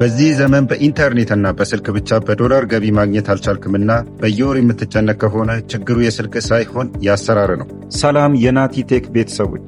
በዚህ ዘመን በኢንተርኔትና በስልክ ብቻ በዶላር ገቢ ማግኘት አልቻልክምና በየወር የምትጨነቅ ከሆነ ችግሩ የስልክ ሳይሆን የአሰራር ነው። ሰላም የናቲ ቴክ ቤተሰቦች፣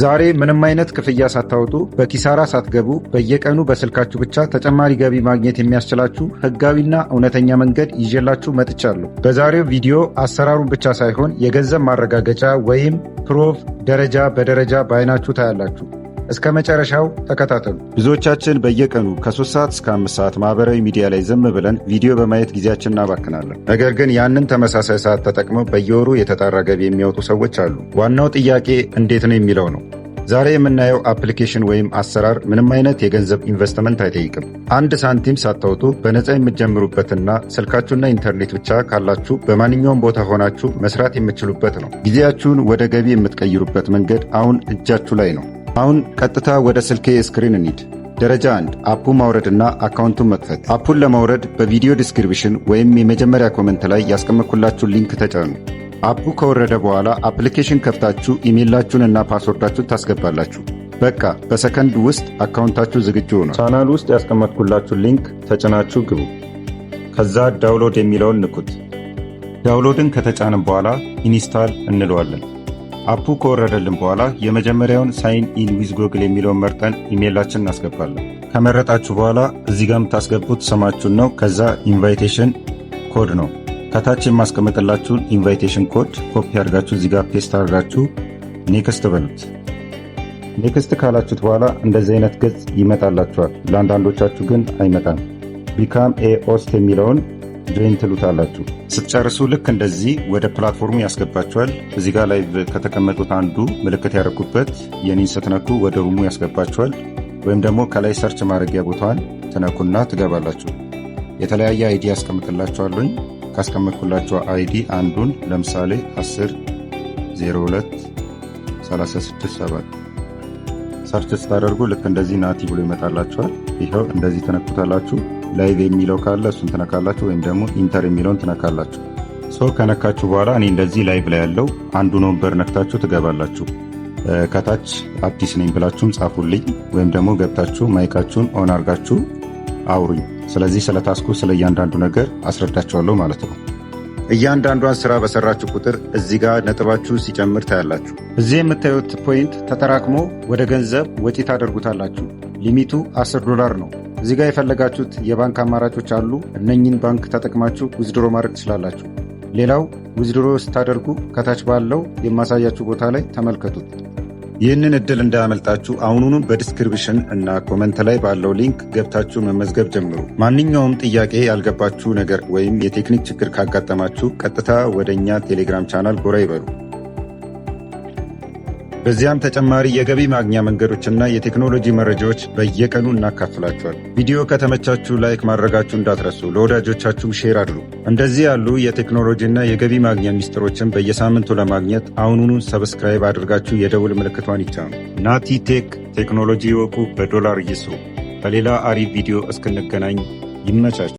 ዛሬ ምንም አይነት ክፍያ ሳታወጡ፣ በኪሳራ ሳትገቡ፣ በየቀኑ በስልካችሁ ብቻ ተጨማሪ ገቢ ማግኘት የሚያስችላችሁ ህጋዊና እውነተኛ መንገድ ይዤላችሁ መጥቻለሁ። በዛሬው ቪዲዮ አሰራሩን ብቻ ሳይሆን የገንዘብ ማረጋገጫ ወይም proof ደረጃ በደረጃ በአይናችሁ ታያላችሁ። እስከ መጨረሻው ተከታተሉ። ብዙዎቻችን በየቀኑ ከ3 ሰዓት እስከ 5 ሰዓት ማህበራዊ ሚዲያ ላይ ዝም ብለን ቪዲዮ በማየት ጊዜያችንን እናባክናለን። ነገር ግን ያንን ተመሳሳይ ሰዓት ተጠቅመው በየወሩ የተጣራ ገቢ የሚያወጡ ሰዎች አሉ። ዋናው ጥያቄ እንዴት ነው የሚለው ነው። ዛሬ የምናየው application ወይም አሰራር ምንም አይነት የገንዘብ ኢንቨስትመንት አይጠይቅም። አንድ ሳንቲም ሳታወጡ በነፃ የምትጀምሩበትና ስልካችሁና ኢንተርኔት ብቻ ካላችሁ በማንኛውም ቦታ ሆናችሁ መስራት የምትችሉበት ነው። ጊዜያችሁን ወደ ገቢ የምትቀይሩበት መንገድ አሁን እጃችሁ ላይ ነው። አሁን ቀጥታ ወደ ስልኬ screen እንሂድ። ደረጃ 1፣ app ኡ ማውረድና account ኡን መክፈት። App ኡን ለማውረድ በቪዲዮ description ወይም የመጀመሪያ comment ላይ ያስቀመጥኩላችሁን link ተጫኑ። App ኡ ከወረደ በኋላ application ከፍታችሁ ኢሜይላችሁን እና password ኣችሁን ታስገባላችሁ። በቃ በሰከንድ ውስጥ account ኣችሁ ዝግጁ ሆኗል። ቻናል ውስጥ ያስቀመጥኩላችሁ link ተጭናችሁ ግቡ። ከዛ download የሚለውን ንኩት። Download ን ከተጫንን በኋላ install እንለዋለን። App ኡ ከወረደልን በኋላ የመጀመሪያውን sign in with Google የሚለውን መርጠን ኢሜይላችን እናስገባለን። ከመረጣችሁ በኋላ እዚህ ጋር የምታስገቡት ስማችሁን ነው። ከዛ invitation code ነው። ከታች የማስቀምጥላችሁን invitation code copy አድርጋችሁ እዚህ ጋር paste አድርጋችሁ next በሉት። Next ካላችሁት በኋላ እንደዚህ አይነት ገጽ ይመጣላችኋል። ለአንዳንዶቻችሁ ግን አይመጣም። Become a host የሚለውን join ትሉታላችሁ። ስትጨርሱ ልክ እንደዚህ ወደ platform ኡ ያስገባችኋል። እዚህ ጋር live ከተቀመጡት አንዱ ምልክት ያደረኩበት የኔን ስትነኩ ወደ room ኡ ያስገባችኋል። ወይም ደግሞ ከላይ search ማድረጊያ ቦታዋን ትነኩና ትገባላችሁ። የተለያየ ID ያስቀምጥላችኋለኝ። ካስቀመጥኩላችሁ ID አንዱን ለምሳሌ 10 02 36 7 search ስታደርጉ ልክ እንደዚህ ናቲ ብሎ ይመጣላችኋል። ይኸው እንደዚህ ትነኩታላችሁ። Live የሚለው ካለ እሱን ትነካላችሁ፣ ወይም ደግሞ enter የሚለውን ትነካላችሁ። So ከነካችሁ በኋላ እኔ እንደዚህ live ላይ ያለው አንዱን ወንበር ነክታችሁ ትገባላችሁ። ከታች አዲስ ነኝ ብላችሁም ጻፉልኝ፣ ወይም ደግሞ ገብታችሁ mic ኣችሁን on አርጋችሁ አውሩኝ። ስለዚህ ስለ task ኡ ስለ እያንዳንዱ ነገር አስረዳችኋለሁ ማለት ነው። እያንዳንዷን ስራ በሰራችሁ ቁጥር እዚህ ጋር ነጥባችሁ ሲጨምር ታያላችሁ። እዚህ የምታዩት point ተጠራቅሞ ወደ ገንዘብ ወጪ ታደርጉታላችሁ። Limit ኡ 10 ዶላር ነው። እዚህ ጋር የፈለጋችሁት የባንክ አማራጮች አሉ። እነኝን ባንክ ተጠቅማችሁ withdraw ማድረግ ትችላላችሁ። ሌላው withdraw ስታደርጉ ከታች ባለው የማሳያችሁ ቦታ ላይ ተመልከቱት። ይህንን እድል እንዳያመልጣችሁ አሁኑኑ በ description እና comment ላይ ባለው link ገብታችሁ መመዝገብ ጀምሩ። ማንኛውም ጥያቄ፣ ያልገባችሁ ነገር ወይም የቴክኒክ ችግር ካጋጠማችሁ ቀጥታ ወደ እኛ ቴሌግራም ቻናል ጎራ ይበሉ። በዚያም ተጨማሪ የገቢ ማግኛ መንገዶችና የቴክኖሎጂ መረጃዎች በየቀኑ እናካፍላችኋል። ቪዲዮ ከተመቻችሁ like ማድረጋችሁ እንዳትረሱ፣ ለወዳጆቻችሁም share አድርጉ። እንደዚህ ያሉ የቴክኖሎጂና የገቢ ማግኛ ሚስጥሮችን በየሳምንቱ ለማግኘት አሁኑኑ subscribe አድርጋችሁ የደውል ምልክቷን ይጫኑ። ናቲ ቴክ፣ ቴክኖሎጂ ይወቁ፣ በዶላር ይስሩ። በሌላ አሪፍ ቪዲዮ እስክንገናኝ ይመቻችሁ።